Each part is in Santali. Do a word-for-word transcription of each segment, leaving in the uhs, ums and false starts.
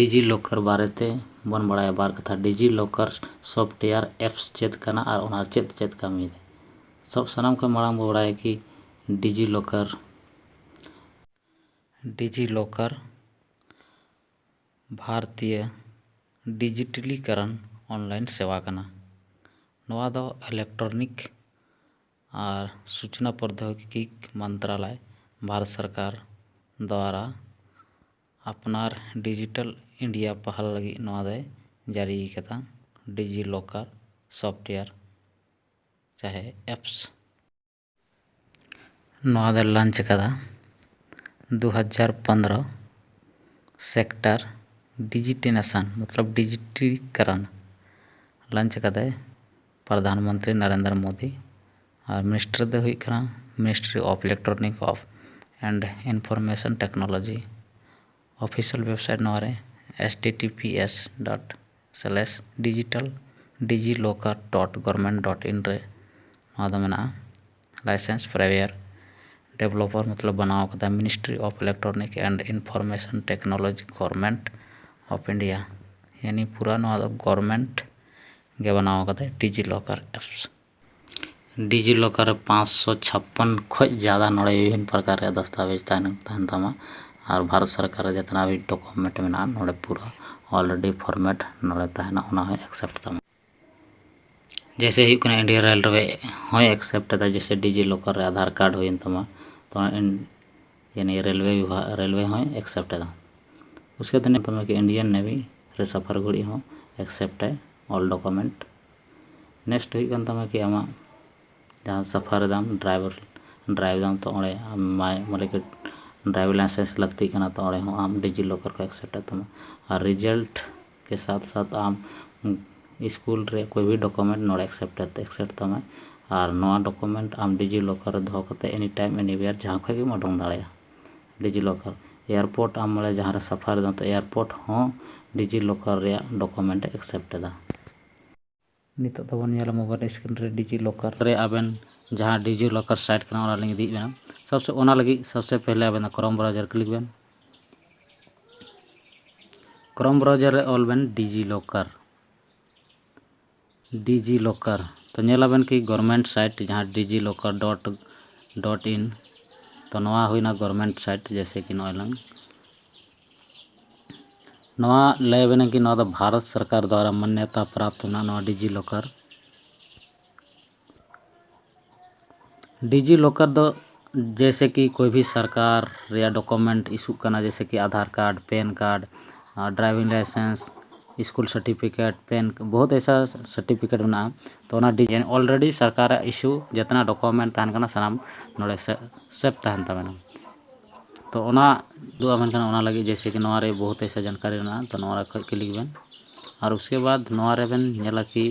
ᱰᱤᱡᱤ ᱞᱚᱠᱟᱨ ᱵᱟᱨᱮᱛᱮ ᱵᱚᱱ ᱵᱟᱲᱟᱭᱟ ᱵᱟᱨ ᱠᱟᱛᱷᱟ᱾ ᱰᱤᱡᱤ ᱞᱚᱠᱟᱨ ᱥᱚᱯᱷᱴᱣᱮᱭᱟᱨ ᱮᱯᱥ ᱪᱮᱫ ᱠᱟᱱᱟ ᱟᱨ ᱚᱱᱟ ᱪᱮᱫ ᱪᱮᱫ ᱠᱟᱹᱢᱤ ᱨᱮ? ᱥᱚᱵ ᱥᱟᱱᱟᱢ ᱠᱷᱚᱱ ᱢᱟᱲᱟᱝ ᱵᱚ ᱵᱟᱲᱟᱭᱟ ᱠᱤ ᱰᱤᱡᱤ ᱞᱚᱠᱟᱨ, ᱰᱤᱡᱤ ᱞᱚᱠᱟᱨ ᱵᱷᱟᱨᱚᱛᱤᱭᱚ ᱰᱤᱡᱤᱴᱟᱞᱤᱠᱚᱨᱚᱱ ᱚᱱᱞᱟᱭᱤᱱ ᱥᱮᱵᱟ ᱠᱟᱱᱟ᱾ ᱱᱚᱣᱟ ᱫᱚ ᱤᱞᱮᱠᱴᱨᱚᱱᱤᱠ ᱟᱨ ᱥᱩᱪᱚᱱᱟ ᱯᱨᱚᱫᱭᱳᱜᱤᱠᱤ ᱢᱚᱱᱛᱨᱟᱞᱚᱭ, ᱵᱷᱟᱨᱚᱛ ᱥᱚᱨᱠᱟᱨ ᱫᱣᱟᱨᱟ ᱟᱯᱱᱟᱨ ᱰᱤᱡᱤᱴᱟᱞ ᱤᱱᱰᱤᱭᱟ ᱯᱟᱦᱟᱞ ᱞᱟᱹᱜᱤᱫ ᱱᱚᱣᱟ ᱫᱚᱭ ᱡᱟᱹᱨᱤ ᱠᱟᱫᱟ, ᱰᱤᱡᱤ ᱞᱚᱠᱟᱨ ᱥᱚᱯᱷᱴᱣᱮᱭᱟᱨ ᱪᱟᱦᱮ ᱮᱯᱥ᱾ ᱱᱚᱣᱟ ᱫᱚᱭ ᱞᱚᱧᱪ ᱟᱠᱟᱫᱟ ᱫᱩ ᱦᱟᱡᱟᱨ ᱯᱚᱱᱨᱚ ᱥᱮᱠᱴᱟᱨ ᱰᱤᱡᱤᱴᱤᱱᱮᱥᱚᱱ, ᱢᱚᱛᱞᱚᱵ ᱰᱤᱡᱤᱴᱤᱠᱚᱨᱚᱱ ᱞᱚᱧᱪ ᱟᱠᱟᱫᱟᱭ ᱯᱨᱚᱫᱷᱟᱱ ᱢᱚᱱᱛᱨᱤ ᱱᱚᱨᱮᱱᱫᱨᱚ ᱢᱳᱫᱤ᱾ ᱟᱨ ᱢᱤᱱᱤᱥᱴᱨᱤ ᱫᱚ ᱦᱩᱭᱩᱜ ᱠᱟᱱᱟ Ministry of Electronic of and Information Technology᱾ Official website ᱱᱚᱣᱟ ᱨᱮ H T T P S dot slash digital digilocker dot government dot in ᱨᱮ ᱱᱚᱣᱟ ᱫᱚ ᱢᱮᱱᱟᱜᱼᱟ᱾ ᱞᱟᱭᱥᱮᱱᱥ ᱯᱨᱮᱣᱭᱟᱨ ᱰᱮᱵᱷᱞᱚᱯᱟᱨ ᱢᱚᱛᱞᱚᱵ ᱵᱮᱱᱟᱣ ᱠᱟᱫᱟ Ministry of Electronic and Information Technology, Government of India᱾ ᱭᱟᱱᱤ ᱯᱩᱨᱟ ᱱᱚᱣᱟ ᱫᱚ ᱜᱚᱨᱢᱮᱱᱴ ᱜᱮ ᱵᱮᱱᱟᱣ ᱠᱟᱫᱟᱭ DJ locker apps. DJ locker ᱨᱮ ᱯᱟᱸᱪᱥᱚ ᱪᱷᱟᱯᱯᱚᱱ ᱠᱷᱚᱱ ᱡᱟᱫᱟ ᱱᱚᱰᱮ ᱵᱤᱵᱷᱤᱱᱱᱚ ᱯᱨᱚᱠᱟᱨ ᱨᱮᱭᱟᱜ ᱫᱟᱥᱛᱟᱵᱮᱡᱽ ᱛᱟᱦᱮᱱ ᱛᱟᱦᱮᱱ ᱛᱟᱢᱟ᱾ ᱟᱨ ᱵᱷᱟᱨᱚᱛ ᱥᱚᱨᱠᱟᱨ ᱨᱮ ᱡᱮᱛᱱᱟ ᱵᱷᱤ ᱰᱚᱠᱩᱢᱮᱱᱴ ᱢᱮᱱᱟᱜᱼᱟ, ᱱᱚᱰᱮ ᱯᱩᱨᱟᱹ ᱚᱞᱨᱮᱰᱤ ᱯᱷᱚᱨᱢᱮᱴ ᱱᱚᱰᱮ ᱛᱟᱦᱮᱱᱟ, ᱚᱱᱟ ᱦᱚᱸᱭ ᱮᱠᱥᱮᱯᱴ ᱛᱟᱢᱟ᱾ ᱡᱮᱭᱥᱮ ᱦᱩᱭᱩᱜ ᱠᱟᱱᱟ ᱤᱱᱰᱤᱭᱟᱱ ᱨᱮᱞᱣᱮ ᱦᱚᱸᱭ ᱮᱠᱥᱮᱯᱴ ᱮᱫᱟ, ᱡᱮᱭᱥᱮ ᱰᱤᱡᱤ ᱞᱚᱠᱟᱨ ᱨᱮ ᱟᱫᱷᱟᱨ ᱠᱟᱨᱰ ᱦᱩᱭᱮᱱ ᱛᱟᱢᱟ, ᱛᱚ ᱤᱱ-, ᱭᱟᱱᱤ ᱨᱮᱞᱣᱮ ᱵᱤᱵᱷᱟᱜᱽ, ᱨᱮᱞᱣᱮ ᱦᱚᱸᱭ ᱮᱠᱥᱮᱯᱴ ᱮᱫᱟ᱾ ᱩᱥᱠᱮ ᱵᱟᱫ ᱧᱮᱞ ᱛᱟᱢᱟ ᱠᱤ ᱤᱱᱰᱤᱭᱟᱱ ᱱᱮᱵᱷᱤ ᱨᱮ ᱥᱟᱯᱷᱟᱨ ᱜᱷᱩᱲᱤ ᱦᱚᱸ ᱮᱠᱥᱮᱯᱴ ᱟᱭ ᱚᱞ ᱰᱚᱠᱩᱢᱮᱱᱴ᱾ ᱱᱮᱠᱥᱴ ᱦᱩᱭᱩᱜ ᱠᱟᱱ ᱛᱟᱢᱟ ᱠᱤ ᱟᱢᱟᱜ ᱡᱟᱦᱟᱸ ᱥᱟᱯᱷᱟᱨ ᱮᱫᱟᱢ, ᱰᱨᱟᱭᱵᱷᱟᱨ, ᱰᱨᱟᱭᱤᱵᱷ ᱮᱫᱟᱢ, ᱛᱚ ᱚᱸᱰᱮ ᱟᱢ ᱢᱟᱭ-, ᱢᱟᱱᱮ ᱠᱤ ᱰᱨᱟᱭᱵᱷᱤᱝ ᱞᱟᱭᱥᱮᱱᱥ ᱞᱟᱹᱠᱛᱤᱜ ᱠᱟᱱᱟ, ᱛᱚ ᱚᱸᱰᱮ ᱦᱚᱸ ᱟᱢ ᱰᱤᱡᱤ ᱞᱚᱠᱟᱨ ᱠᱚ ᱮᱠᱥᱮᱯᱴ ᱮᱫ ᱛᱟᱢᱟ᱾ ᱟᱨ ᱨᱮᱡᱟᱞᱴ ᱠᱮ ᱥᱟᱛ ᱥᱟᱛ ᱟᱢ ᱥᱠᱩᱞ ᱨᱮ ᱠᱳᱭ ᱵᱷᱤ ᱰᱚᱠᱩᱢᱮᱱᱴ ᱱᱚᱰᱮ ᱮᱠᱥᱮᱯᱴ, ᱮᱠᱥᱮᱯᱴ ᱛᱟᱢᱟᱭ᱾ ᱟᱨ ᱱᱚᱣᱟ ᱰᱚᱠᱩᱢᱮᱱᱴ ᱟᱢ ᱰᱤᱡᱤ ᱞᱚᱠᱟᱨ ᱨᱮ ᱫᱚᱦᱚ ᱠᱟᱛᱮ ᱮᱱᱤ ᱴᱟᱭᱤᱢ ᱮᱱᱤ ᱣᱮᱭᱟᱨ ᱡᱟᱦᱟᱸ ᱠᱷᱚᱱ ᱜᱮᱢ ᱩᱰᱩᱝ ᱫᱟᱲᱮᱭᱟᱜᱼᱟ᱾ ᱰᱤᱡᱤ ᱞᱚᱠᱟᱨ ᱮᱭᱟᱨᱯᱳᱨᱴ ᱟᱢ ᱚᱸᱰᱮ ᱡᱟᱦᱟᱸ ᱨᱮ ᱥᱟᱯᱷᱟᱨ ᱮᱫᱟᱢ, ᱛᱚ ᱮᱭᱟᱨᱯᱳᱨᱴ ᱦᱚᱸ ᱰᱤᱡᱤ ᱞᱚᱠᱟᱨ ᱨᱮᱭᱟᱜ ᱰᱚᱠᱩᱢᱮᱱᱴ ᱮ ᱮᱠᱥᱮᱯᱴ ᱮᱫᱟ᱾ ᱱᱤᱛᱚᱜ ᱫᱚᱵᱚᱱ ᱧᱮᱞᱟ ᱢᱳᱵᱟᱭᱤᱞ ᱥᱠᱨᱤᱱ ᱨᱮ ᱰᱤᱡᱤ ᱞᱚᱠᱟᱨ ᱨᱮ ᱟᱵᱮᱱ ᱡᱟᱦᱟᱸ ᱰᱤᱡᱤ ᱞᱚᱠᱟᱨ ᱥᱟᱭᱤᱴ ᱠᱟᱱᱟ, ᱚᱱᱟ ᱞᱤᱧ ᱤᱫᱤᱭᱮᱫ ᱵᱮᱱᱟ᱾ ᱥᱚᱵᱥᱮ, ᱚᱱᱟ ᱞᱟᱹᱜᱤᱫ ᱥᱚᱵᱥᱮ ᱯᱮᱦᱞᱮ ᱟᱵᱮᱱ ᱫᱚ ᱠᱨᱳᱢ ᱵᱨᱟᱣᱡᱟᱨ ᱠᱞᱤᱠ ᱵᱮᱱ᱾ Chrome browser ᱨᱮ ᱚᱞ ᱵᱮᱱ ᱰᱤᱡᱤ ᱞᱚᱠᱟᱨ᱾ DJ locker. ᱛᱚ ᱧᱮᱞ ᱟᱵᱮᱱ ᱠᱤ ᱜᱚᱨᱢᱮᱱᱴ ᱥᱟᱭᱤᱴ ᱡᱟᱦᱟᱸ DJ locker dot dot in, ᱛᱚ ᱱᱚᱣᱟ ᱦᱩᱭᱱᱟ ᱜᱚᱨᱢᱮᱱᱴ ᱥᱟᱭᱤᱴ, ᱡᱮᱭᱥᱮ ᱠᱤ ᱱᱚᱜᱼᱚᱭ ᱞᱟᱝ ᱱᱚᱣᱟ ᱞᱟᱹᱭ ᱟᱵᱮᱱᱟ ᱠᱤ ᱱᱚᱣᱟ ᱫᱚ ᱵᱷᱟᱨᱚᱛ ᱥᱚᱨᱠᱟᱨ ᱫᱣᱟᱨᱟ ᱢᱟᱱᱱᱚᱛᱟ ᱯᱨᱟᱯᱛ ᱢᱮᱱᱟᱜᱼᱟ, ᱱᱚᱣᱟ ᱰᱤᱡᱤ ᱞᱚᱠᱟᱨ᱾ ᱰᱤᱡᱤ ᱞᱚᱠᱟᱨ ᱫᱚ ᱡᱮᱭᱥᱮ ᱠᱤ ᱠᱳᱭ ᱵᱷᱤ ᱥᱚᱨᱠᱟᱨ ᱨᱮᱭᱟᱜ ᱰᱚᱠᱩᱢᱮᱱᱴ ᱤᱥᱩᱜ ᱠᱟᱱᱟ, ᱡᱮᱭᱥᱮ ᱠᱤ Aadhaar card, PAN card, driving licence, school certificate, PAN, ᱵᱚᱦᱩᱛ ᱮᱭᱥᱟ ᱥᱟᱨᱴᱤᱯᱷᱤᱠᱮᱴ ᱢᱮᱱᱟᱜᱼᱟ᱾ ᱛᱚ ᱚᱱᱟ ᱰᱤᱡᱤ ᱚᱞᱨᱮᱰᱤ ᱥᱚᱨᱠᱟᱨᱟᱜ ᱤᱥᱩ ᱡᱮᱛᱱᱟ ᱰᱚᱠᱩᱢᱮᱱᱴ ᱛᱟᱦᱮᱱ ᱠᱟᱱᱟ, ᱥᱟᱱᱟᱢ ᱱᱚᱰᱮ ᱥᱮᱵᱷ ᱛᱟᱦᱮᱱ ᱛᱟᱵᱮᱱᱟ᱾ ᱛᱚ ᱚᱱᱟ ᱫᱩ ᱟᱵᱮᱱ ᱠᱟᱱᱟ, ᱚᱱᱟ ᱞᱟᱹᱜᱤᱫ ᱡᱮᱭᱥᱮ ᱠᱤ ᱱᱚᱣᱟ ᱨᱮ ᱵᱚᱦᱩᱛ ᱮᱭᱥᱟ ᱡᱟᱱᱠᱟᱨᱤ ᱢᱮᱱᱟᱜᱼᱟ, ᱛᱚ ᱱᱚᱣᱟ ᱨᱮ ᱠᱷᱚᱡ ᱠᱞᱤᱠ ᱵᱮᱱ᱾ ᱟᱨ ᱩᱥᱠᱮ ᱵᱟᱫ ᱱᱚᱣᱟ ᱨᱮᱵᱮᱱ ᱧᱮᱞᱟ ᱠᱤ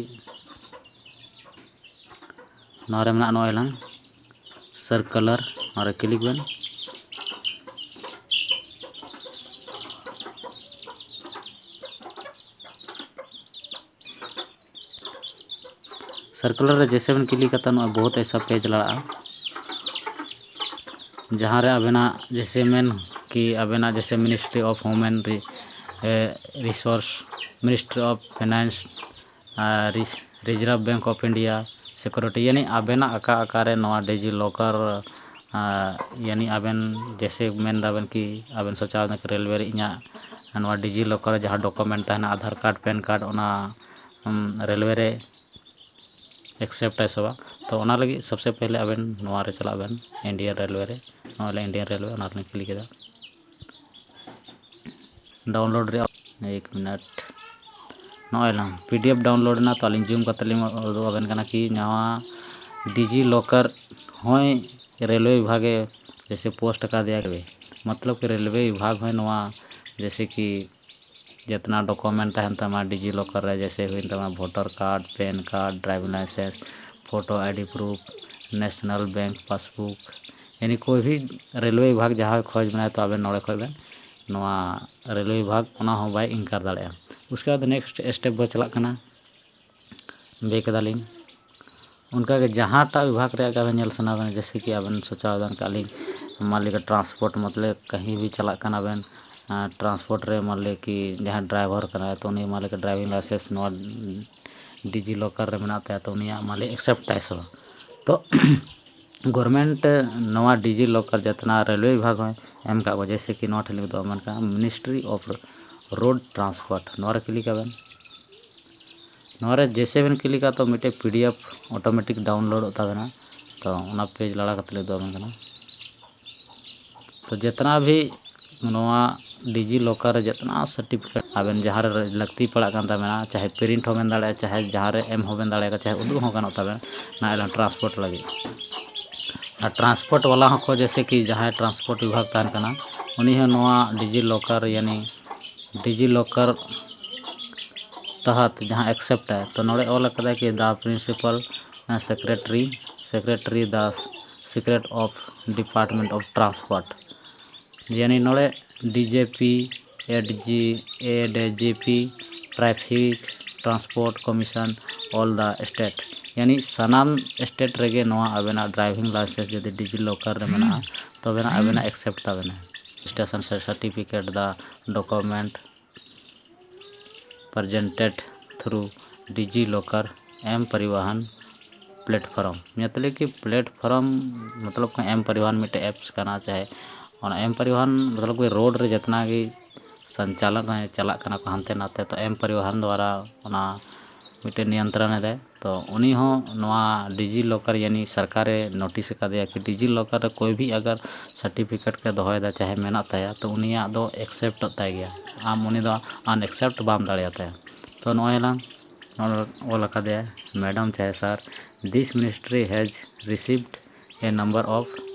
ᱱᱚᱣᱟ ᱨᱮ ᱢᱮᱱᱟᱜᱼᱟ ᱱᱚᱜᱼᱚᱭ ᱞᱟᱝ ᱥᱟᱨᱠᱩᱞᱟᱨ, ᱱᱚᱣᱟ ᱨᱮ ᱠᱞᱤᱠ ᱵᱮᱱ᱾ ᱥᱟᱨᱠᱩᱞᱟᱨ ᱨᱮ ᱡᱮᱭᱥᱮ ᱵᱮᱱ ᱠᱞᱤᱠ ᱠᱟᱛᱮ ᱱᱚᱜᱼᱚᱭ ᱵᱚᱦᱩᱛ ᱮᱭᱥᱟ ᱯᱮᱡᱽ ᱞᱟᱲᱟᱜᱼᱟ, ᱡᱟᱦᱟᱸ ᱨᱮ ᱟᱵᱮᱱᱟᱜ ᱡᱮᱭᱥᱮ ᱢᱮᱱ ᱠᱤ ᱟᱵᱮᱱᱟᱜ ᱡᱮᱭᱥᱮ Ministry of Human Resource, Ministry of Finance, R Reserve Bank of India security, ᱭᱟᱱᱤ ᱟᱵᱮᱱᱟᱜ ᱚᱠᱟ ᱚᱠᱟᱨᱮ ᱱᱚᱣᱟ ᱰᱤᱡᱤ ᱞᱚᱠᱟᱨ, ᱟᱨ ᱭᱟᱱᱤ ᱟᱵᱮᱱ ᱡᱮᱭᱥᱮ ᱢᱮᱱ ᱫᱟᱵᱮᱱ ᱠᱤ ᱟᱵᱮᱱ ᱥᱚᱪᱟᱣ ᱫᱟ ᱠᱤ ᱨᱮᱞᱣᱮ ᱨᱮ ᱤᱧᱟᱹᱜ ᱱᱚᱣᱟ ᱰᱤᱡᱤ ᱞᱚᱠᱟᱨ ᱨᱮ ᱡᱟᱦᱟᱸ ᱰᱚᱠᱩᱢᱮᱱᱴ ᱛᱟᱦᱮᱱᱟ, ᱟᱫᱷᱟᱨ ᱠᱟᱨᱰ, ᱯᱮᱱ ᱠᱟᱨᱰ, ᱚᱱᱟ ᱩᱢ, ᱨᱮᱞᱣᱮ ᱨᱮ ᱮᱠᱥᱮᱯᱴ ᱟᱭ ᱥᱮ ᱵᱟᱝ᱾ ᱛᱚ ᱚᱱᱟ ᱞᱟᱹᱜᱤᱫ ᱥᱚᱵᱥᱮ ᱯᱮᱦᱞᱮ ᱟᱵᱮᱱ ᱱᱚᱣᱟ ᱨᱮ ᱪᱟᱞᱟᱜ ᱵᱮᱱ, ᱤᱱᱰᱤᱭᱟᱱ ᱨᱮᱞᱣᱮ ᱨᱮ᱾ ᱱᱚᱣᱟ ᱞᱮ ᱤᱱᱰᱤᱭᱟᱱ ᱨᱮᱞᱣᱮ, ᱚᱱᱟ ᱨᱮᱞᱤᱧ ᱠᱞᱤᱠ ᱮᱫᱟ᱾ ᱰᱟᱣᱩᱱᱞᱳᱰ ᱨᱮᱭᱟᱜ ᱮᱠ ᱢᱤᱱᱤᱴ, ᱱᱚᱜᱼᱚᱭ ᱞᱟᱝ ᱯᱤ ᱰᱤ ᱮᱯᱷ ᱰᱟᱣᱩᱱᱞᱳᱰ ᱮᱱᱟ᱾ ᱛᱚ ᱟᱹᱞᱤᱧ ᱡᱩᱢ ᱠᱟᱛᱮ ᱞᱤᱧ ᱩᱫᱩᱜ ᱟᱵᱮᱱ ᱠᱟᱱᱟ ᱠᱤ ᱱᱟᱣᱟ ᱰᱤᱡᱤ ᱞᱚᱠᱟᱨ ᱦᱚᱸᱭ ᱨᱮᱞᱣᱮ ᱵᱤᱵᱷᱟᱜᱮ ᱡᱮᱭᱥᱮ ᱯᱳᱥᱴ ᱟᱠᱟᱫᱮᱭᱟ, ᱢᱚᱛᱞᱚᱵ ᱠᱤ ᱨᱮᱞᱣᱮ ᱵᱤᱵᱷᱟᱜᱽ ᱦᱚᱸᱭ ᱱᱚᱣᱟ ᱡᱮᱭᱥᱮ ᱠᱤ ᱡᱮᱛᱱᱟ ᱰᱚᱠᱩᱢᱮᱱᱴ ᱛᱟᱦᱮᱱ ᱛᱟᱢᱟ ᱰᱤᱡᱤ ᱞᱚᱠᱟᱨ ᱨᱮ, ᱡᱮᱭᱥᱮ ᱦᱩᱭᱮᱱ ᱛᱟᱢᱟ voter card, PAN card, driving licence, photo, I D proof, national bank passbook, ᱭᱟᱱᱤ ᱠᱳᱭ ᱵᱷᱤ ᱨᱮᱞᱣᱮ ᱵᱤᱵᱷᱟᱜᱽ ᱡᱟᱦᱟᱸ ᱠᱷᱚᱡᱽ ᱢᱮᱱᱟᱭ, ᱛᱚ ᱟᱵᱮᱱ ᱱᱚᱰᱮ ᱠᱷᱚᱡ ᱵᱮᱱ ᱱᱚᱣᱟ ᱨᱮᱞᱣᱮ ᱵᱤᱵᱷᱟᱜᱽ ᱚᱱᱟ ᱦᱚᱸ ᱵᱟᱭ ᱤᱱᱠᱟᱨ ᱫᱟᱲᱮᱭᱟᱜᱼᱟ᱾ ᱩᱥᱠᱮ ᱵᱟᱫ ᱱᱮᱠᱥᱴ ᱥᱴᱮᱯ ᱵᱚ ᱪᱟᱞᱟᱜ ᱠᱟᱱᱟ, ᱵᱮᱠ ᱮᱫᱟᱞᱤᱧ᱾ ᱚᱱᱠᱟᱜᱮ ᱡᱟᱦᱟᱸᱴᱟᱜ ᱵᱤᱵᱷᱟᱜᱽ ᱨᱮᱭᱟᱜ ᱜᱮ ᱟᱵᱮᱱ ᱧᱮᱞ ᱥᱟᱱᱟ ᱵᱮᱱᱟ, ᱡᱮᱭᱥᱮ ᱠᱤ ᱟᱵᱮᱱ ᱥᱚᱪᱟᱣ ᱮᱫᱟ ᱠᱟᱜ ᱞᱤᱧ ᱢᱟᱱ ᱞᱤᱡᱤᱭᱮ ᱴᱨᱟᱱᱥᱯᱳᱨᱴ, ᱢᱚᱛᱞᱚᱵ ᱠᱟᱹᱦᱤ ᱵᱷᱤ ᱪᱟᱞᱟᱜ ᱠᱟᱱᱟ ᱵᱮᱱ, ᱴᱨᱟᱱᱥᱯᱳᱨᱴ ᱨᱮ ᱢᱟᱱ ᱞᱤᱭᱟ ᱠᱤ ᱡᱟᱦᱟᱸᱭ ᱰᱨᱟᱭᱵᱷᱟᱨ ᱠᱟᱱᱟᱭ, ᱛᱚ ᱩᱱᱤ ᱢᱟᱱ ᱞᱤᱭᱟ ᱠᱤ ᱰᱨᱟᱭᱵᱷᱤᱝ ᱞᱟᱭᱥᱮᱱᱥ ᱱᱚᱣᱟ ᱰᱤᱡᱤ ᱞᱚᱠᱟᱨ ᱨᱮ ᱢᱮᱱᱟᱜ ᱛᱟᱭᱟ, ᱛᱚ ᱩᱱᱤᱭᱟᱜ ᱢᱟᱱ ᱞᱤᱭᱟ ᱮᱠᱥᱮᱯᱴ ᱛᱟᱭ ᱥᱮ ᱵᱟᱝ? ᱛᱚ ᱜᱚᱨᱢᱮᱱᱴ ᱱᱚᱣᱟ ᱰᱤᱡᱤ ᱞᱚᱠᱟᱨ ᱡᱚᱛᱱᱟ ᱨᱮᱞᱣᱮ ᱵᱤᱵᱷᱟᱜᱽ ᱦᱚᱸᱭ ᱮᱢ ᱠᱟᱜ ᱠᱚᱣᱟ, ᱡᱮᱭᱥᱮ ᱠᱤ ᱱᱚᱣᱟ ᱴᱷᱮᱱ ᱞᱤᱠᱷ ᱫᱚ ᱢᱮᱱ ᱠᱟᱜᱼᱟ Ministry of Road Transport, ᱱᱚᱣᱟ ᱨᱮ ᱠᱞᱤᱠ ᱟᱵᱮᱱ᱾ ᱱᱚᱣᱟ ᱨᱮ ᱡᱮᱭᱥᱮ ᱵᱮᱱ ᱠᱞᱤᱠᱟ ᱛᱚ ᱢᱤᱫᱴᱮᱡ ᱯᱤᱰᱤᱮᱯᱷ ᱚᱴᱳᱢᱮᱴᱤᱠ ᱰᱟᱣᱩᱱᱞᱳᱰᱚᱜ ᱛᱟᱵᱮᱱᱟ᱾ ᱛᱚ ᱚᱱᱟ ᱯᱮᱡᱽ ᱞᱟᱲᱟ ᱠᱟᱛᱮ ᱞᱤᱧ ᱩᱫᱩᱜ ᱟᱵᱮᱱ ᱠᱟᱱᱟ᱾ ᱛᱚ ᱡᱮᱛᱱᱟ ᱵᱷᱤ ᱱᱚᱣᱟ ᱰᱤᱡᱤ ᱞᱚᱠᱟᱨ ᱨᱮ ᱡᱮᱛᱱᱟ ᱥᱟᱨᱴᱤᱯᱷᱤᱠᱮᱴ ᱟᱵᱮᱱ ᱡᱟᱦᱟᱸ ᱨᱮ ᱞᱟᱹᱠᱛᱤ ᱯᱟᱲᱟᱜ ᱠᱟᱱ ᱛᱟᱵᱮᱱᱟ, ᱪᱟᱦᱮ ᱯᱨᱤᱱᱴ ᱦᱚᱸ ᱢᱮᱱ ᱫᱟᱲᱮᱭᱟᱜᱼᱟ, ᱪᱟᱦᱮ ᱡᱟᱦᱟᱸ ᱨᱮ ᱮᱢ ᱦᱚᱸ ᱢᱮᱱ ᱫᱟᱲᱮᱭᱟᱜᱼᱟ, ᱪᱟᱦᱮ ᱩᱫᱩᱜ ᱦᱚᱸ ᱜᱟᱱᱚᱜ ᱛᱟᱵᱮᱱᱟ ᱱᱚᱣᱟ ᱮᱞᱟᱝ ᱴᱨᱟᱱᱥᱯᱳᱨᱴ ᱞᱟᱹᱜᱤᱫ᱾ ᱟᱨ ᱴᱨᱟᱱᱥᱯᱳᱨᱴ ᱵᱟᱞᱟ ᱦᱚᱸᱠᱚ ᱡᱮᱭᱥᱮ ᱠᱤ ᱡᱟᱦᱟᱸᱭ ᱴᱨᱟᱱᱥᱯᱳᱨᱴ ᱵᱤᱵᱷᱟᱜᱽ ᱛᱟᱦᱮᱱ ᱠᱟᱱᱟ, ᱩᱱᱤ ᱦᱚᱸ ᱱᱚᱣᱟ ᱰᱤᱡᱤ ᱞᱚᱠᱟᱨ ᱭᱟᱱᱤ ᱰᱤᱡᱤ ᱞᱚᱠᱟᱨ ᱛᱟᱦᱟᱛ ᱡᱟᱦᱟᱸ ᱮᱠᱥᱮᱯᱴ ᱟᱭ, ᱛᱚ ᱱᱚᱰᱮ ᱚᱞ ᱟᱠᱟᱫᱟᱭ ᱠᱤ the principal secretary, secretary the secret of Department of Transport, ᱭᱟᱱᱤ ᱱᱚᱰᱮ ᱰᱤᱡᱮᱯᱤ, ᱮᱰᱤᱡᱤ, ᱮᱰᱤᱡᱤᱯᱤ, traffic, transport commission, all the state, ᱭᱟᱱᱤ ᱥᱟᱱᱟᱢ ᱥᱴᱮᱴ ᱨᱮᱜᱮ ᱱᱚᱣᱟ ᱟᱵᱮᱱᱟᱜ ᱰᱨᱟᱭᱵᱷᱤᱝ ᱞᱟᱭᱥᱮᱱᱥ ᱡᱩᱫᱤ ᱰᱤᱡᱤ ᱞᱚᱠᱟᱨ ᱨᱮ ᱢᱮᱱᱟᱜᱼᱟ, ᱛᱚᱵᱮᱱᱟᱜ ᱟᱵᱮᱱᱟᱜ ᱮᱠᱥᱮᱯᱴ ᱛᱟᱵᱮᱱᱟ᱾ Registration certificate, the document presented through DigiLocker M Parivahan platform, ᱢᱚᱛᱞᱚᱵ ᱠᱤ ᱯᱞᱮᱴᱯᱷᱚᱨᱢ ᱢᱚᱛᱞᱚᱵ ᱠᱤ ᱮᱢ ᱯᱚᱨᱤᱵᱟᱦᱟᱱ ᱢᱤᱫᱴᱮᱡ ᱮᱯᱥ ᱠᱟᱱᱟ, ᱪᱟᱦᱮ ᱚᱱᱟ ᱮᱢ ᱯᱚᱨᱤᱵᱟᱦᱟᱱ ᱢᱚᱛᱞᱚᱵ ᱠᱤ ᱨᱳᱰ ᱨᱮ ᱡᱤᱛᱱᱟ ᱜᱮ ᱥᱚᱧᱪᱟᱞᱚᱱ ᱪᱟᱞᱟᱜ ᱠᱟᱱᱟ ᱠᱚ ᱦᱟᱱᱛᱮ ᱱᱟᱛᱮ, ᱛᱚ ᱮᱢ ᱯᱚᱨᱤᱵᱟᱦᱟᱱ ᱫᱣᱟᱨᱟ ᱚᱱᱟ ᱢᱤᱫᱴᱮᱱ ᱱᱤᱭᱚᱱᱛᱨᱚᱱ ᱮᱫᱟᱭ᱾ ᱛᱚ ᱩᱱᱤ ᱦᱚᱸ ᱱᱚᱣᱟ ᱰᱤᱡᱤ ᱞᱚᱠᱟᱨ ᱭᱟᱱᱤ ᱥᱚᱨᱠᱟᱨᱮ ᱱᱳᱴᱤᱥ ᱟᱠᱟᱫᱮᱭᱟ ᱠᱤ ᱰᱤᱡᱤ ᱞᱚᱠᱟᱨ ᱨᱮ ᱠᱳᱭ ᱵᱷᱤ ᱟᱜᱟᱨ ᱥᱟᱨᱴᱤᱯᱷᱤᱠᱮᱴ ᱠᱚ ᱫᱚᱦᱚᱭᱮᱫᱟ ᱪᱟᱦᱮ ᱢᱮᱱᱟᱜ ᱛᱟᱭᱟ, ᱛᱚ ᱩᱱᱤᱭᱟᱜ ᱫᱚ ᱮᱠᱥᱮᱯᱴᱚᱜ ᱛᱟᱭ ᱜᱮᱭᱟ, ᱟᱢ ᱩᱱᱤ ᱫᱚ ᱟᱱᱮᱠᱥᱮᱯᱴ ᱵᱟᱢ ᱫᱟᱲᱮᱭᱟᱛᱟᱭᱟ᱾ ᱛᱚ ᱱᱚᱜᱼᱚᱭ ᱞᱟᱝ ᱱᱚᱰᱮ ᱚᱞ ᱟᱠᱟᱫᱮᱭᱟ, madam ᱪᱟᱦᱮ sir, this ministry has received a number of,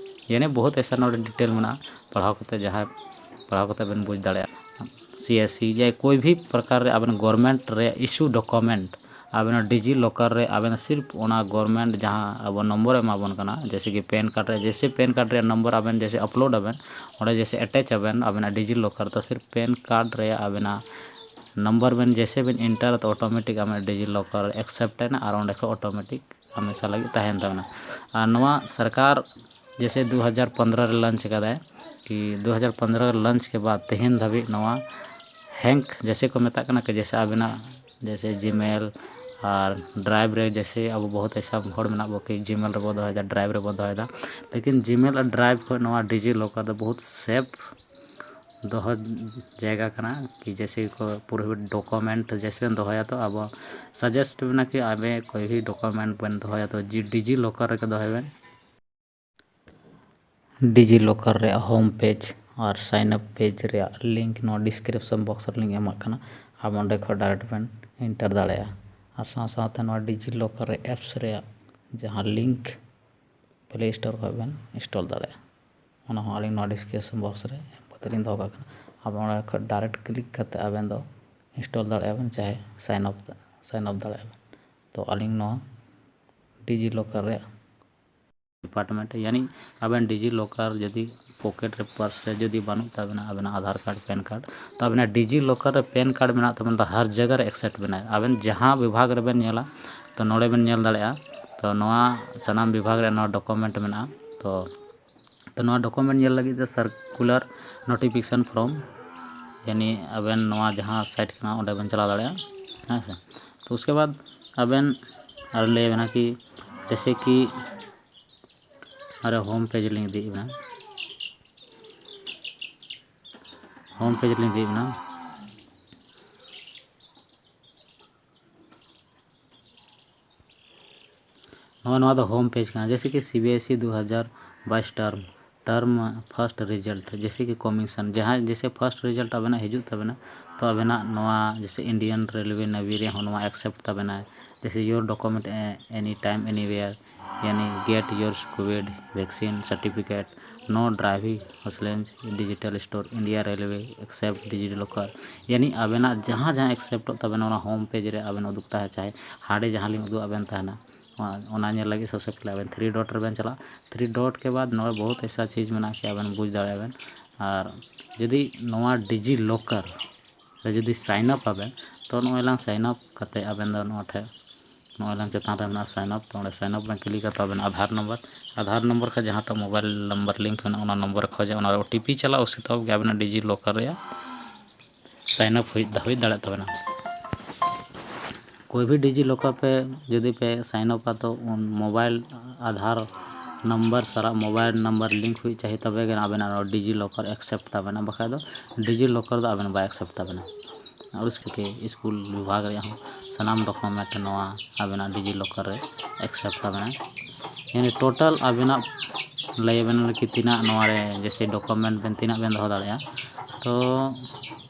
ᱭᱟᱱᱤ ᱵᱚᱦᱩᱛ ᱮᱥᱟ ᱱᱚᱰᱮ ᱰᱤᱴᱮᱞ ᱢᱮᱱᱟᱜᱼᱟ, ᱯᱟᱲᱦᱟᱣ ᱠᱟᱛᱮ ᱡᱟᱦᱟᱸᱭ ᱯᱟᱲᱦᱟᱣ ᱠᱟᱛᱮ ᱵᱮᱱ ᱵᱩᱡᱽ ᱫᱟᱲᱮᱭᱟᱜᱼᱟ᱾ ᱥᱤ ᱮᱥ ᱥᱤ ᱡᱮ ᱠᱳᱭ ᱵᱷᱤ ᱯᱨᱚᱠᱟᱨ ᱨᱮ ᱟᱵᱮᱱ ᱜᱚᱨᱢᱮᱱᱴ ᱨᱮ ᱤᱥᱩ ᱰᱚᱠᱩᱢᱮᱱᱴ ᱟᱵᱮᱱᱟᱜ ᱰᱤᱡᱤ ᱞᱚᱠᱟᱨ ᱨᱮ ᱟᱵᱮᱱ ᱥᱤᱨᱯ ᱚᱱᱟ ᱜᱚᱨᱢᱮᱱᱴ ᱡᱟᱦᱟᱸ ᱟᱵᱚ ᱱᱚᱢᱵᱚᱨ ᱮ ᱮᱢᱟ ᱵᱚᱱ ᱠᱟᱱᱟ, ᱡᱮᱭᱥᱮ ᱠᱤ ᱯᱮᱱ ᱠᱟᱨᱰ ᱨᱮ, ᱡᱮᱭᱥᱮ ᱯᱮᱱ ᱠᱟᱨᱰ ᱨᱮᱭᱟᱜ ᱱᱚᱢᱵᱚᱨ ᱟᱵᱮᱱ ᱡᱮᱭᱥᱮ ᱟᱯᱞᱳᱰ ᱟᱵᱮᱱ, ᱚᱸᱰᱮ ᱡᱮᱭᱥᱮ ᱮᱴᱮᱪ ᱟᱵᱮᱱ ᱟᱵᱮᱱᱟᱜ ᱰᱤᱡᱤ ᱞᱚᱠᱟᱨ, ᱛᱚ ᱥᱤᱨᱯ ᱯᱮᱱ ᱠᱟᱨᱰ ᱨᱮᱭᱟᱜ ᱟᱵᱮᱱᱟᱜ ᱱᱚᱢᱵᱚᱨ ᱵᱮᱱ ᱡᱮᱭᱥᱮ ᱵᱮᱱ ᱮᱱᱴᱟᱨ, ᱛᱚ ᱚᱴᱳᱢᱮᱴᱤᱠ ᱟᱵᱮᱱᱟᱜ ᱰᱤᱡᱤ ᱞᱚᱠᱟᱨ ᱮᱠᱥᱮᱯᱴ ᱮᱱᱟ ᱟᱨ ᱚᱸᱰᱮ ᱠᱷᱚᱱ ᱚᱴᱳᱢᱮᱴᱤᱠ ᱦᱟᱢᱮᱥᱟ ᱞᱟᱹᱜᱤᱫ ᱛᱟᱦᱮᱱ ᱛᱟᱵᱮᱱᱟ᱾ ᱟᱨ ᱱᱚᱣᱟ ᱥᱚᱨᱠᱟᱨ ᱡᱮᱭᱥᱮ ᱫᱩ ᱦᱟᱡᱟᱨ ᱯᱚᱱᱫᱽᱨᱚ ᱨᱮ ᱞᱚᱧᱪ ᱟᱠᱟᱫᱟᱭ, ᱠᱤ ᱫᱩ ᱦᱟᱡᱟᱨ ᱯᱚᱱᱫᱽᱨᱚ ᱞᱚᱧᱪ ᱠᱮ ᱵᱟᱫ ᱛᱮᱦᱮᱧ ᱫᱷᱟᱹᱵᱤᱡ ᱱᱚᱣᱟ ᱦᱮᱝᱠ ᱡᱮᱥᱮ ᱠᱚ ᱢᱮᱛᱟᱜ ᱠᱟᱱᱟ, ᱠᱤ ᱡᱮᱥᱮ ᱟᱵᱮᱱᱟᱜ ᱡᱮᱥᱮ ᱡᱤᱢᱮᱞ ᱟᱨ ᱰᱨᱟᱭᱤᱵᱷ ᱨᱮ ᱡᱮᱥᱮ ᱟᱵᱚ ᱵᱚᱦᱩᱛ ᱮᱥᱟ ᱦᱚᱲ ᱢᱮᱱᱟᱜ ᱵᱚ ᱠᱤ ᱡᱤᱢᱮᱞ ᱨᱮᱵᱚ ᱫᱚᱦᱚᱭᱮᱫᱟ, ᱰᱨᱟᱭᱤᱵᱷ ᱨᱮᱵᱚ ᱫᱚᱦᱚᱭᱮᱫᱟ, ᱞᱮᱠᱤᱱ ᱡᱤᱢᱮᱞ ᱟᱨ ᱰᱨᱟᱭᱤᱵᱷ ᱠᱷᱚᱱ ᱱᱚᱣᱟ ᱰᱤᱡᱤ ᱞᱚᱠᱟᱨ ᱫᱚ ᱵᱚᱦᱩᱛ ᱥᱮᱯᱷ ᱫᱚᱦᱚ ᱡᱟᱭᱜᱟ ᱠᱟᱱᱟ᱾ ᱠᱤ ᱡᱮᱥᱮ ᱠᱚ ᱯᱩᱨᱟᱹ ᱰᱚᱠᱩᱢᱮᱱᱴ ᱡᱮᱥᱮ ᱵᱮᱱ ᱫᱚᱦᱚᱭᱟ, ᱛᱚ ᱟᱵᱚ ᱥᱟᱡᱮᱥᱴ ᱢᱮᱱᱟ ᱠᱤ ᱟᱵᱮ ᱠᱚᱭ ᱵᱷᱤ ᱰᱚᱠᱩᱢᱮᱱᱴ ᱵᱮᱱ ᱫᱚᱦᱚᱭᱟ ᱛᱚ ᱡᱤ ᱰᱤᱡᱤ ᱞᱚᱠᱟᱨ ᱨᱮᱜᱮ ᱫᱚᱦᱚᱭ ᱵᱮᱱ᱾ ᱰᱤᱡᱤ ᱞᱚᱠᱟᱨ ᱨᱮᱭᱟᱜ ᱦᱳᱢ ᱯᱮᱡᱽ ᱟᱨ ᱥᱟᱭᱤᱱ ᱟᱯ ᱯᱮᱡᱽ ᱨᱮᱭᱟᱜ ᱞᱤᱝᱠ ᱱᱚᱣᱟ ᱰᱤᱥᱠᱨᱤᱯᱥᱚᱱ ᱵᱚᱠᱥ ᱨᱮᱞᱤᱧ ᱮᱢᱟᱜ ᱠᱟᱱᱟ᱾ ᱟᱢ ᱚᱸᱰᱮ ᱠᱷᱚᱱ ᱰᱟᱭᱨᱮᱠᱴ ᱵᱮᱱ ᱮᱱᱴᱟᱨ ᱫᱟᱲᱮᱭᱟᱜᱼᱟ᱾ ᱟᱨ ᱥᱟᱶ ᱥᱟᱶᱛᱮ ᱱᱚᱣᱟ ᱰᱤᱡᱤ ᱞᱚᱠᱟᱨ ᱨᱮ ᱮᱯᱥ ᱨᱮᱭᱟᱜ ᱡᱟᱦᱟᱸ ᱞᱤᱝᱠ ᱯᱞᱮ ᱥᱴᱳᱨ ᱠᱷᱚᱱ ᱵᱮᱱ ᱤᱱᱥᱴᱚᱞ ᱫᱟᱲᱮᱭᱟᱜᱼᱟ, ᱚᱱᱟ ᱦᱚᱸ ᱟᱹᱞᱤᱧ ᱱᱚᱣᱟ ᱰᱤᱥᱠᱨᱤᱯᱥᱚᱱ ᱵᱚᱠᱥ ᱨᱮ ᱮᱢ ᱠᱟᱛᱮ ᱞᱤᱧ ᱫᱚᱦᱚ ᱠᱟᱜ ᱠᱟᱱᱟ᱾ ᱟᱵᱮᱱ ᱚᱸᱰᱮ ᱠᱷᱚᱱ ᱰᱟᱭᱨᱮᱠᱴ ᱠᱞᱤᱠ ᱠᱟᱛᱮ ᱟᱵᱮᱱ ᱫᱚ ᱤᱱᱥᱴᱚᱞ ᱫᱟᱲᱮᱭᱟᱜᱼᱟ ᱵᱮᱱ, ᱪᱟᱦᱮ ᱥᱟᱭᱤᱱ ᱟᱯ ᱥᱟᱭᱤᱱ ᱟᱯ ᱫᱟᱲᱮᱭᱟᱜᱼᱟ ᱵᱮᱱ᱾ ᱛᱚ ᱟᱹᱞᱤᱧ ᱱᱚᱣᱟ ᱰᱤᱡᱤ ᱞᱚᱠᱟᱨ ᱨᱮᱭᱟᱜ ᱰᱤᱯᱟᱨᱴᱢᱮᱱᱴ, ᱭᱟᱱᱤ ᱟᱵᱮᱱ ᱰᱤᱡᱤ ᱞᱚᱠᱟᱨ ᱡᱩᱫᱤ ᱯᱚᱠᱮᱴ ᱨᱮ, ᱯᱟᱨᱥ ᱨᱮ ᱡᱩᱫᱤ ᱵᱟᱹᱱᱩᱜ ᱛᱟᱵᱮᱱᱟ ᱟᱵᱮᱱᱟᱜ ᱟᱫᱷᱟᱨ ᱠᱟᱨᱰ, ᱯᱮᱱ ᱠᱟᱨᱰ, ᱛᱚ ᱟᱵᱮᱱᱟᱜ ᱰᱤᱡᱤ ᱞᱚᱠᱟᱨ ᱨᱮ ᱯᱮᱱ ᱠᱟᱨᱰ ᱢᱮᱱᱟᱜ ᱛᱟᱵᱮᱱ ᱫᱚ ᱦᱟᱨ ᱡᱟᱭᱜᱟ ᱨᱮ ᱮᱠᱥᱮᱯᱴ ᱵᱮᱱᱟᱭ᱾ ᱟᱵᱮᱱ ᱡᱟᱦᱟᱸ ᱵᱤᱵᱷᱟᱜᱽ ᱨᱮᱵᱮᱱ ᱧᱮᱞᱟ, ᱛᱚ ᱱᱚᱰᱮ ᱵᱮᱱ ᱧᱮᱞ ᱫᱟᱲᱮᱭᱟᱜᱼᱟ᱾ ᱛᱚ ᱱᱚᱣᱟ ᱥᱟᱱᱟᱢ ᱵᱤᱵᱷᱟᱜᱽ ᱨᱮ ᱱᱚᱣᱟ ᱰᱚᱠᱩᱢᱮᱱᱴ ᱢᱮᱱᱟᱜᱼᱟ᱾ ᱛᱚ, ᱛᱚ ᱱᱚᱣᱟ ᱰᱚᱠᱩᱢᱮᱱᱴ ᱧᱮᱞ ᱞᱟᱹᱜᱤᱫ ᱛᱮ ᱥᱟᱨᱠᱩᱞᱟᱨ ᱱᱳᱴᱤᱯᱷᱤᱠᱮᱥᱚᱱ ᱯᱷᱨᱚᱢ, ᱭᱟᱱᱤ ᱟᱵᱮᱱ ᱱᱚᱣᱟ ᱡᱟᱦᱟᱸ ᱥᱟᱭᱤᱴ ᱠᱟᱱᱟ ᱚᱸᱰᱮ ᱵᱮᱱ ᱪᱟᱞᱟᱣ ᱫᱟᱲᱮᱭᱟᱜᱼᱟ, ᱦᱮᱸ ᱥᱮ᱾ ᱛᱚ ᱩᱥᱠᱮ ᱵᱟᱫ ᱟᱵᱮᱱ ᱟᱨ ᱞᱟᱹᱭ ᱟᱵᱮᱱᱟ ᱠᱤ ᱡᱮᱥᱮ ᱠᱤ ᱟᱨ ᱦᱳᱢ ᱯᱮᱡᱽ ᱞᱤᱧ ᱤᱫᱤᱭᱮᱫ ᱵᱮᱱᱟ, ᱦᱳᱢ ᱯᱮᱡᱽ ᱞᱤᱧ ᱤᱫᱤᱭᱮᱫ ᱵᱮᱱᱟ᱾ ᱱᱚᱣᱟ, ᱱᱚᱣᱟ ᱫᱚ ᱦᱳᱢ ᱯᱮᱡᱽ ᱠᱟᱱᱟ, ᱡᱮᱥᱮ ᱠᱤ ᱥᱤ ᱵᱤ ᱮᱥ ᱤ ᱫᱩ ᱦᱟᱡᱟᱨ ᱵᱟᱭᱤᱥ ᱴᱟᱨᱢ, ᱴᱟᱨᱢ ᱯᱷᱟᱥᱴ ᱨᱮᱡᱟᱞᱴ, ᱡᱮᱥᱮ ᱠᱤ ᱠᱚᱢᱤᱥᱚᱱ, ᱡᱟᱦᱟᱸ ᱡᱮᱥᱮ ᱯᱷᱟᱥᱴ ᱨᱮᱡᱟᱞᱴ ᱟᱵᱮᱱᱟᱜ ᱦᱤᱡᱩᱜ ᱛᱟᱵᱮᱱᱟ, ᱛᱚ ᱟᱵᱮᱱᱟᱜ ᱱᱚᱣᱟ ᱡᱮᱥᱮ ᱤᱱᱰᱤᱭᱟᱱ ᱨᱮᱞᱣᱮ ᱱᱮᱵᱷᱤ ᱨᱮᱦᱚᱸ ᱱᱚᱣᱟ ᱮᱠᱥᱮᱯᱴ ᱛᱟᱵᱮᱱᱟᱭ, ᱡᱮᱥᱮ your document any time anywhere, ᱭᱟᱱᱤ get your COVID vaccine certificate, no driving license, digital store, India Railway, accept digital locker, ᱭᱟᱱᱤ ᱟᱵᱮᱱᱟᱜ ᱡᱟᱦᱟᱸ ᱡᱟᱦᱟᱸ ᱮᱠᱥᱮᱯᱴᱚᱜ ᱛᱟᱵᱮᱱᱟ ᱚᱱᱟ ᱦᱳᱢ ᱯᱮᱡᱽ ᱨᱮ ᱟᱵᱮᱱ ᱩᱫᱩᱜ ᱛᱟᱦᱮᱸ ᱪᱟᱦᱮ ᱦᱟᱸᱰᱮ ᱡᱟᱦᱟᱸ ᱞᱤᱧ ᱩᱫᱩᱜ ᱟᱵᱮᱱ ᱛᱟᱦᱮᱱᱟ, ᱚᱱᱟ, ᱚᱱᱟ ᱧᱮᱞ ᱞᱟᱹᱜᱤᱫ ᱥᱚᱵᱥᱮ ᱯᱮᱦᱞᱮ ᱟᱵᱮᱱ ᱛᱷᱨᱤ ᱰᱚᱴ ᱨᱮᱵᱮᱱ ᱪᱟᱞᱟᱜᱼᱟ᱾ ᱛᱷᱨᱤ ᱰᱚᱴ ᱠᱮ ᱵᱟᱫ ᱱᱚᱰᱮ ᱵᱚᱦᱩᱛ ᱮᱥᱟ ᱪᱤᱡᱽ ᱢᱮᱱᱟᱜᱼᱟ ᱠᱤ ᱟᱵᱮᱱ ᱵᱩᱡᱽ ᱫᱟᱲᱮᱭᱟᱜᱼᱟ ᱵᱮᱱ᱾ ᱟᱨ ᱡᱩᱫᱤ ᱱᱚᱣᱟ ᱰᱤᱡᱤ ᱞᱚᱠᱟᱨ ᱨᱮ ᱡᱩᱫᱤ ᱥᱟᱭᱤᱱ ᱟᱯ ᱟᱵᱮᱱ, ᱛᱚ ᱱᱚᱜᱼᱚᱭ ᱞᱟᱝ ᱥᱟᱭᱤᱱ ᱟᱯ ᱠᱟᱛᱮ ᱟᱵᱮᱱ ᱫᱚ ᱱᱚᱣᱟ ᱴᱷᱮᱱ ᱱᱚᱜᱼᱚᱭ ᱞᱟᱝ ᱪᱮᱛᱟᱱ ᱨᱮ ᱢᱮᱱᱟᱜᱼᱟ sign up, ᱛᱚ ᱚᱸᱰᱮ sign up ᱞᱟᱝ click ᱟ, ᱛᱚ ᱟᱵᱮᱱᱟᱜ ᱟᱫᱷᱟᱨ ᱱᱚᱢᱵᱚᱨ, ᱟᱫᱷᱟᱨ ᱱᱚᱢᱵᱚᱨ ᱠᱷᱚᱱ ᱡᱟᱦᱟᱸᱴᱟᱜ mobile number link ᱢᱮᱱᱟᱜᱼᱟ, ᱚᱱᱟ ᱱᱚᱢᱵᱚᱨ ᱠᱷᱚᱡ ᱚᱱᱟ ᱨᱮ OTP ᱪᱟᱞᱟᱜᱼᱟ, ᱩᱥᱤ ᱛᱚᱵᱮ ᱜᱮ ᱟᱵᱮᱱᱟᱜ DigiLocker ᱨᱮᱭᱟᱜ sign up ᱦᱩᱭ ᱦᱩᱭ ᱫᱟᱲᱮᱭᱟᱜ ᱛᱟᱵᱮᱱᱟ᱾ ᱠᱳᱭ ᱵᱷᱤ DigiLocker ᱯᱮ ᱡᱩᱫᱤ ᱯᱮ sign up ᱟ, ᱛᱚ ᱩᱱ mobile ᱟᱫᱷᱟᱨ ᱱᱚᱢᱵᱚᱨ ᱥᱟᱞᱟᱜ mobile number link ᱦᱩᱭ ᱪᱟᱦᱤ, ᱛᱚᱵᱮ ᱜᱮ ᱟᱵᱮᱱᱟᱜ ᱱᱚᱣᱟ DigiLocker accept ᱛᱟᱵᱮᱱᱟ, ᱵᱟᱠᱷᱟᱡ ᱫᱚ DigiLocker ᱫᱚ ᱟᱵᱮᱱ ᱵᱟᱭ accept ᱛᱟᱵᱮᱱᱟ᱾ ᱟᱨ ᱩᱥᱠᱮ ᱥᱠᱩᱞ ᱵᱤᱵᱷᱟᱜᱽ ᱨᱮᱭᱟᱜ ᱦᱚᱸ ᱥᱟᱱᱟᱢ document ᱱᱚᱣᱟ ᱟᱵᱮᱱᱟᱜ DigiLocker ᱨᱮ accept ᱛᱟᱵᱮᱱᱟ᱾ ᱭᱟᱱᱤ total ᱟᱵᱮᱱᱟᱜ ᱞᱟᱹᱭ ᱟᱵᱮᱱ ᱠᱤ ᱛᱤᱱᱟᱹᱜ ᱱᱚᱣᱟ ᱨᱮ ᱡᱮᱭᱥᱮ document ᱵᱮᱱ ᱛᱤᱱᱟᱹᱜ ᱵᱮᱱ ᱫᱚᱦᱚ ᱫᱟᱲᱮᱭᱟᱜᱼᱟ᱾ ᱛᱚ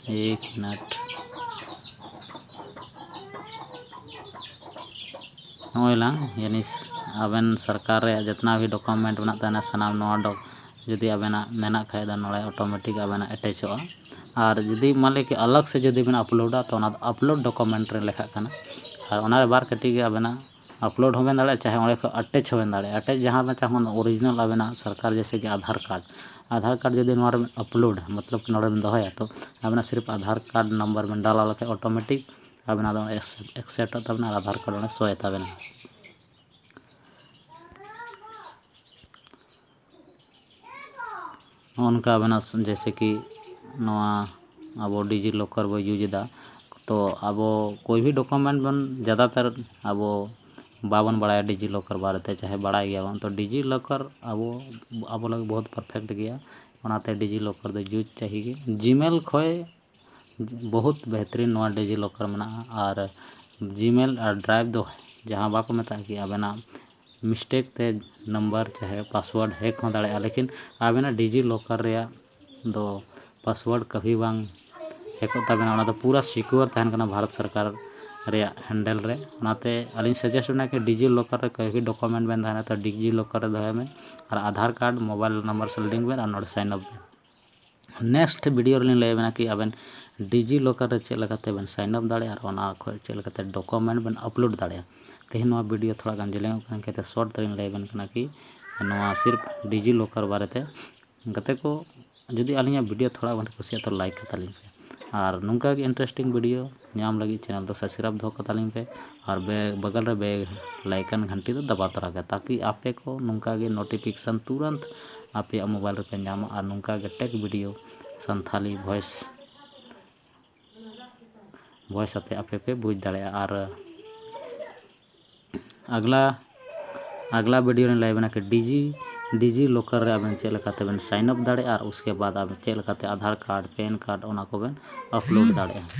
ᱮᱠ ᱢᱤᱱᱤᱴ, ᱱᱚᱜᱼᱚᱭ ᱞᱟᱝ ᱭᱟᱱᱤ ᱟᱵᱮᱱ ᱥᱚᱨᱠᱟᱨ ᱨᱮᱭᱟᱜ ᱡᱚᱛᱱᱟ ᱵᱷᱤ document ᱢᱮᱱᱟᱜ ᱛᱟᱦᱮᱱᱟ, ᱥᱟᱱᱟᱢ ᱱᱚᱣᱟ ᱰᱚ ᱡᱩᱫᱤ ᱟᱵᱮᱱᱟᱜ ᱢᱮᱱᱟᱜ ᱠᱷᱟᱡ ᱫᱚ ᱱᱚᱰᱮ automatic ᱟᱵᱮᱱᱟᱜ ᱟᱴᱮᱪᱚᱜᱼᱟ᱾ ᱟᱨ ᱡᱩᱫᱤ ᱢᱟᱱ ᱞᱮ ᱠᱤ ᱟᱞᱟᱜᱽ ᱥᱮ ᱡᱩᱫᱤ ᱵᱮᱱ upload ᱟ, ᱛᱚ ᱚᱱᱟ ᱫᱚ upload document ᱨᱮ ᱞᱮᱠᱷᱟᱜ ᱠᱟᱱᱟ᱾ ᱟᱨ ᱚᱱᱟ ᱨᱮ ᱵᱟᱨ ᱠᱟᱹᱴᱤᱡ ᱜᱮ ᱟᱵᱮᱱᱟᱜ upload ᱦᱚᱸ ᱵᱮᱱ ᱫᱟᱲᱮᱭᱟᱜᱼᱟ, ᱪᱟᱦᱮ ᱚᱸᱰᱮ ᱠᱷᱚᱱ ᱟᱴᱮᱪ ᱦᱚᱸ ᱵᱮᱱ ᱫᱟᱲᱮᱭᱟᱜᱼᱟ᱾ ᱟᱴᱮᱪ ᱡᱟᱦᱟᱸ ᱵᱮᱱ ᱪᱟᱦᱚ original ᱟᱵᱮᱱᱟᱜ ᱥᱚᱨᱠᱟᱨ ᱡᱮᱭᱥᱮ ᱠᱤ ᱟᱫᱷᱟᱨ ᱠᱟᱨᱰ, ᱟᱫᱷᱟᱨ ᱠᱟᱨᱰ ᱡᱩᱫᱤ ᱱᱚᱣᱟ ᱨᱮ upload ᱢᱚᱛᱞᱚᱵ ᱱᱚᱰᱮ ᱵᱮᱱ ᱫᱚᱦᱚᱭᱟ, ᱛᱚ ᱟᱵᱮᱱᱟᱜ ᱥᱤᱨᱯ ᱟᱫᱷᱟᱨ ᱠᱟᱨᱰ ᱱᱟᱢᱵᱟᱨ ᱵᱮᱱ ᱰᱟᱞᱟᱣ ᱞᱮᱠᱷᱟᱱ automatic ᱟᱵᱮᱱᱟᱜ ᱫᱚ accept ᱚᱜ ᱛᱟᱵᱮᱱᱟ ᱟᱨ ᱟᱫᱷᱟᱨ ᱠᱟᱨᱰ ᱚᱸᱰᱮ ᱥᱳᱭ ᱛᱟᱵᱮᱱᱟ᱾ ᱱᱚᱜᱼᱚ ᱱᱚᱝᱠᱟ ᱟᱵᱮᱱᱟᱜ ᱡᱮᱭᱥᱮ ᱠᱤ ᱱᱚᱣᱟ ᱟᱵᱚ DigiLocker ᱵᱚ use ᱮᱫᱟ, ᱛᱚ ᱟᱵᱚ ᱠᱳᱭ ᱵᱷᱤ document ᱵᱚᱱ ᱡᱟᱫᱟᱛᱟᱨ ᱟᱵᱚ ᱵᱟᱵᱚᱱ ᱵᱟᱲᱟᱭᱟ DigiLocker ᱵᱟᱨᱮᱛᱮ, ᱪᱟᱦᱮ ᱵᱟᱲᱟᱭ ᱜᱮᱭᱟᱵᱚᱱ, ᱛᱚ DigiLocker ᱟᱵᱚ ᱟᱵᱚ ᱞᱟᱹᱜᱤᱫ ᱵᱚᱦᱩᱛ perfect ᱜᱮᱭᱟ᱾ ᱚᱱᱟᱛᱮ DigiLocker ᱫᱚ use ᱪᱟᱹᱦᱤ ᱜᱮ᱾ Gmail ᱠᱷᱚᱡ ᱵᱚᱦᱩᱛ ᱵᱮᱦᱛᱨᱤᱱ ᱱᱚᱣᱟ DigiLocker ᱢᱮᱱᱟᱜᱼᱟ᱾ ᱟᱨ Gmail ᱟᱨ Drive ᱫᱚ ᱡᱟᱦᱟᱸ ᱵᱟᱠᱚ ᱢᱮᱛᱟᱜ ᱠᱤ ᱟᱵᱮᱱᱟᱜ mistake ᱛᱮ number ᱪᱟᱦᱮ password hack ᱦᱚᱸ ᱫᱟᱲᱮᱭᱟᱜᱼᱟ, ᱞᱮᱠᱤᱱ ᱟᱵᱮᱱᱟᱜ DigiLocker ᱨᱮᱭᱟᱜ ᱫᱚ password ᱠᱟᱵᱷᱤ ᱵᱟᱝ hack ᱚᱜ ᱛᱟᱵᱮᱱᱟ᱾ ᱚᱱᱟ ᱫᱚ ᱯᱩᱨᱟᱹ secure ᱛᱟᱦᱮᱱ ᱠᱟᱱᱟ ᱵᱷᱟᱨᱚᱛ ᱥᱚᱨᱠᱟᱨ ᱨᱮᱭᱟᱜ handle ᱨᱮ᱾ ᱚᱱᱟᱛᱮ ᱟᱹᱞᱤᱧ suggest ᱵᱮᱱᱟ ᱠᱤ DigiLocker ᱨᱮ ᱠᱟᱵᱷᱤ document ᱵᱮᱱ ᱛᱟᱦᱮᱱᱟ, ᱛᱚ DigiLocker ᱨᱮ ᱫᱚᱦᱚᱭ ᱢᱮ ᱟᱨ ᱟᱫᱷᱟᱨ ᱠᱟᱨᱰ mobile number ᱥᱟᱞᱟᱜ link ᱵᱮᱱ ᱟᱨ ᱱᱚᱰᱮ sign up ᱵᱮᱱ᱾ Next video ᱨᱮᱞᱤᱧ ᱞᱟᱹᱭ ᱟᱵᱮᱱᱟ ᱠᱤ ᱟᱵᱮᱱ DigiLocker ᱨᱮ ᱪᱮᱫ ᱞᱮᱠᱟᱛᱮ ᱵᱮᱱ sign up ᱫᱟᱲᱮᱭᱟᱜᱼᱟ ᱟᱨ ᱚᱱᱟ ᱠᱷᱚᱡ ᱪᱮᱫ ᱞᱮᱠᱟᱛᱮ document ᱵᱮᱱ upload ᱫᱟᱲᱮᱭᱟᱜᱼᱟ᱾ ᱛᱮᱦᱮᱧ ᱱᱚᱣᱟ video ᱛᱷᱚᱲᱟ ᱜᱟᱱ ᱡᱮᱞᱮᱧᱚᱜ ᱠᱟᱱ ᱠᱷᱟᱡ ᱛᱮ short ᱛᱮᱞᱤᱧ ᱞᱟᱹᱭ ᱟᱵᱮᱱ ᱠᱟᱱᱟ ᱠᱤ ᱱᱚᱣᱟ ᱥᱤᱨᱯ DigiLocker ᱵᱟᱨᱮᱛᱮ᱾ ᱜᱟᱛᱮ ᱠᱚ, ᱡᱩᱫᱤ ᱟᱹᱞᱤᱧᱟᱜ video ᱛᱷᱚᱲᱟ ᱜᱟᱱ ᱠᱩᱥᱤᱭᱟᱜ ᱛᱚ like ᱠᱟᱛᱟ ᱞᱤᱧ ᱯᱮ᱾ ᱟᱨ ᱱᱚᱝᱠᱟ ᱜᱮ interesting video ᱧᱟᱢ ᱞᱟᱹᱜᱤᱫ channel ᱫᱚ subscribe ᱫᱚᱦᱚ ᱠᱟᱛᱟᱞᱤᱧ ᱯᱮ᱾ ᱟᱨ ᱵᱮ ᱵᱟᱜᱟᱞ ᱨᱮ bell icon ᱜᱷᱟᱱᱴᱤ ᱫᱚ ᱫᱟᱵᱟᱣ ᱛᱚᱨᱟ ᱜᱮ, ᱛᱟᱠᱤ ᱟᱯᱮ ᱠᱚ ᱱᱚᱝᱠᱟ ᱜᱮ notification ᱛᱩᱨᱟᱹᱱᱛ ᱟᱯᱮᱭᱟᱜ mobile ᱨᱮᱯᱮ ᱧᱟᱢᱟ᱾ ᱟᱨ ᱱᱚᱝᱠᱟ ᱜᱮ tech video Santali voice voice ᱟᱛᱮ ᱟᱯᱮ ᱯᱮ ᱵᱩᱡᱽ ᱫᱟᱲᱮᱭᱟᱜᱼᱟ᱾ ᱟᱨ ᱟᱜᱽᱞᱟ ᱟᱜᱽᱞᱟ video ᱨᱮᱧ ᱞᱟᱹᱭ ᱟᱵᱮᱱᱟ ᱠᱤ ᱰᱤᱡᱤ ᱰᱤᱡᱤ ᱞᱚᱠᱟᱨ ᱨᱮ ᱟᱵᱮᱱ ᱪᱮᱫ ᱞᱮᱠᱟᱛᱮ ᱵᱮᱱ sign up ᱫᱟᱲᱮᱭᱟᱜᱼᱟ ᱟᱨ ᱩᱥᱠᱮ ᱵᱟᱫ ᱟᱵᱮᱱ ᱪᱮᱫ ᱞᱮᱠᱟᱛᱮ ᱟᱫᱷᱟᱨ ᱠᱟᱨᱰ, ᱯᱮᱱ ᱠᱟᱨᱰ, ᱚᱱᱟ ᱠᱚᱵᱮᱱ upload ᱫᱟᱲᱮᱭᱟᱜᱼᱟ᱾